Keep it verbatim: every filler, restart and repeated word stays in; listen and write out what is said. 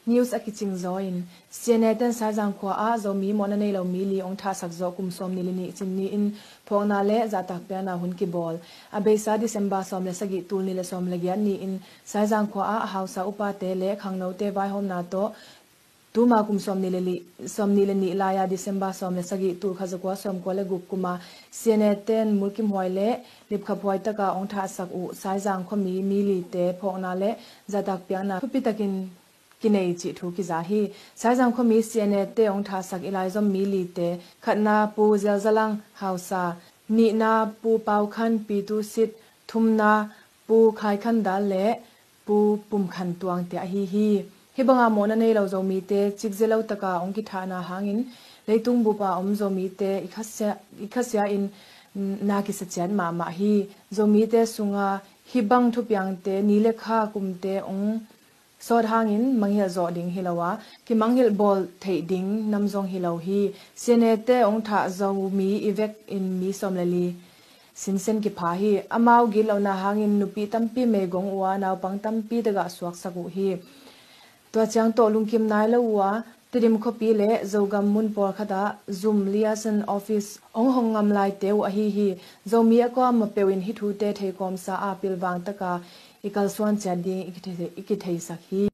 News a kicing zaw in, C N A ten Saizang khua ah Zomi mawhna nei lo mi li hong thahsak zawh kum sawm nih le nih cin ni-in phawkna le zahtak piakna hun kibawl. A beisa December sawm le sagih tul nih le sawm le giat ni-in Saizang khua ah a hausa upate le khangnote vaihawmna tawh tuma kum sawm nih le li, sawm nih le nih lai-a December sawm le sagih tul khat zakua sawmkua le guk kuma C N A ten Mulkimhuai le Lipkhaphuai taka hong thahsak uh Saizang khuami mi lite phawkna le zahtak piakna thupi takin kinei cih thu kiza hi. Saizang khuami C N A te hong thahsak i laizom mi lite, khatna Pu Zelzalang hausa, nihna Pu Paukhan Pi Tu Sit, thumna Pu Khai Khan Dal le Pu Pum Khan Tuang tiah ahi hi. Hih banga mawhna nei lo Zomite cikzia lo taka hong kithahna hangin leitung bupa om Zomite i khasia, i khasia in na kisa ciat mahmah hi. Zomite sunga hih bang thupiangte ni le kha kumte hong sawt hangin mangngilh zawh ding hi lo a, kimangngilh bawl theih ding nam zong hi lo hi. C N A te hong thah Zomi i vek in mi sawm le li sinsen kipha hi. Amau gitlohna hangin nupi tampi meigong uh a, naupang tampi tagah suaksak uh hi. Tua ciang tawh lungkim nai lo uh a, Tedim khuapi le Zogam mun pawlkhat ah Zum Liaison Office hong hong ngam laite uh ahi hi. Zomi a kuamah peuh in hih thute theikawmsa a pilvang taka i kalsuan ciat ding i kithei-, i kitheisak hi.